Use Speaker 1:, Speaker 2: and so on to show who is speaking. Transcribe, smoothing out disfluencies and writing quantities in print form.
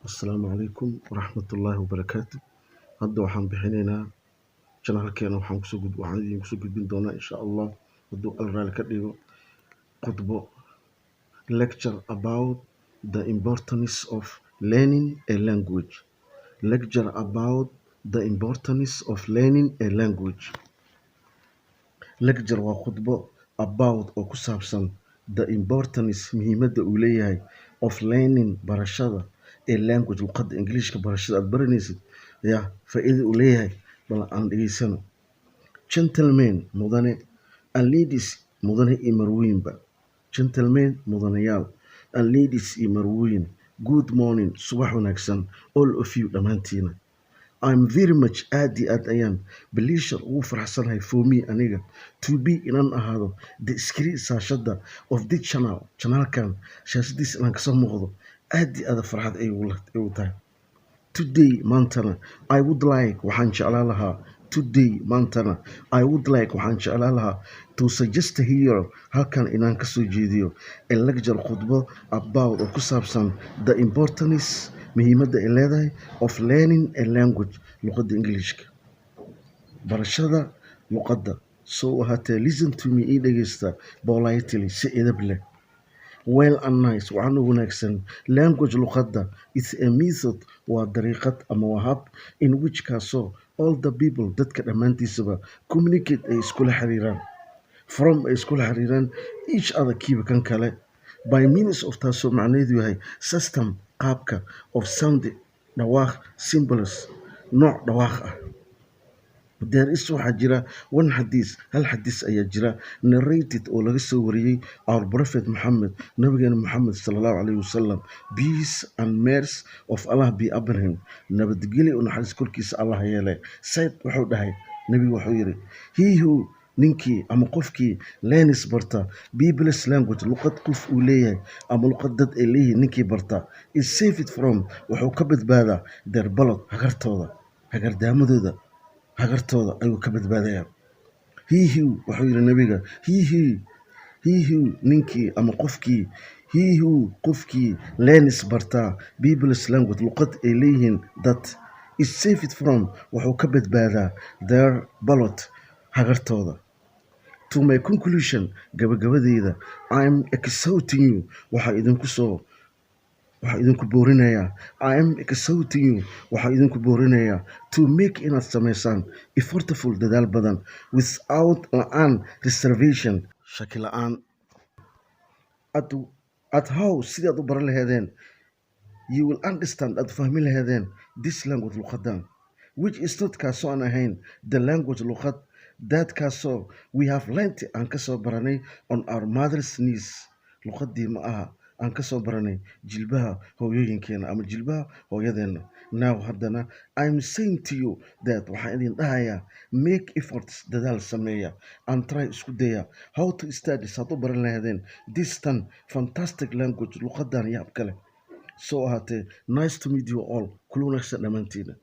Speaker 1: Asalaamu calaykum waraxmatullaahi wabarakaatu. Hadda waxaan bixinaynaa channelkeena, waxaan kusoo gud waxaan idin kusoo gudbin doonaa, insha Allah, hadduu Alla raali ka dhigo, khudbo, lecture about the importance of learning a language. Lecture about the importance of learning a language. Lecture waa khudbo, about oo ku saabsan, the importance muhiimadda uu leeyahay, of learning barashada, a language luqadda Ingiliishka, barashada aad baranaysid ya faa'iida uu leeyahay. Bal aan dhegeysano. Gentlemen mudane, and ladies mudane iyo marwooyinba. Gentlemen mudanayaal, and ladies iyo marwooyin. Good morning, subax wanaagsan, all of you dhammaantiina. I'm very much aad iyo aad ayaan pleasure ugu faraxsanahay, for me aniga, to be inaan ahaado, the screen shaashadda, of this channel channelkan shaashadiisa inaan kasoo muuqdo aad iyo aad farxad ay igu tahay. Today maantana, I would like waxaan jeclaan lahaa, today maantana, I would like waxaan jeclaan lahaa, to suggest here halkan inaan kasoo jeediyo, a lecture khudbo, about oo ku saabsan, the importance muhiimadda ay leedahay, of learning a language luqadda Englishka, barashada luqadda. So ahaatee, listen to me ii dhegeysta, politely si edeb leh. Well and nice waxaana wanaagsan, language luqadda, is a method waa dariiqad ama waa hab, in which kaasoo, all the people dadka dhammaantiisaba, communicate ay iskula xiriiraan, from ay iskula xiriiraan, each other kiiba kan kale, by means of taasoo macnaheedu yahay, system qaabka, of sound dhawaaq, symbols nooc dhawaaq ah. There is waxaa jira, one xadiis hal xadiis ayaa jira, narrated oo laga soo wariyey, our Prophet Muhammad nabigeena Muxamed sala Allahu calayhi wasalam, peace and mercy of Allah be upon him, nabadgelyo oo naxariis korkiisa Allah yeele, said wuxuu dhahay nabigu, wuxuu yidhi, he who ninkii ama qofkii, learns barta, people's language luqad qof uu leeyahay ama luqad dad ay leeyihiin ninkii barta, is saved from wuxuu ka badbaadaa, their plot hagartooda, hagardaamadooda, hagartooda ayuu ka badbaadayaa. He who wuxuu yidhi nabiga, he who ninkii ama qofkii, he who qofkii, learns bartaa, people's language luqad ay leeyihiin dad, is saved from wuxuu ka badbaadaa, their plot hagartooda. To my conclusion gabagabadeyda, I'm exhorting you waxaa idinku soo waxaa idinku boorinayaa, I am exhorting you waxaa idinku boorinayaa, to make inaad samaysaan, effortful dadaal badan, without la-aan, reservation shaki la-aan, at how sidaad u baran laheedeen, you will understand aad fahmi laheedeen, this language luqadan, which is not kaasoo aan ahayn, the language luqad, that kaasoo, we have learnt aan kasoo baranay, on our mother's knees luqadii ma aha aan kasoo baranay jilbaha hooyooyinkeena ama jilbaha hooyadeena. Now haddana, I'm saying to you that waxaan idin dhahayaa, make efforts dadaal sameeya, and try isku daya, how to study saad u baran lahaydeen, this tan fantastic language luqadan yaab kale. Soo ahaatee, nice to meet you all, kula wanaagsan dhammaantiina.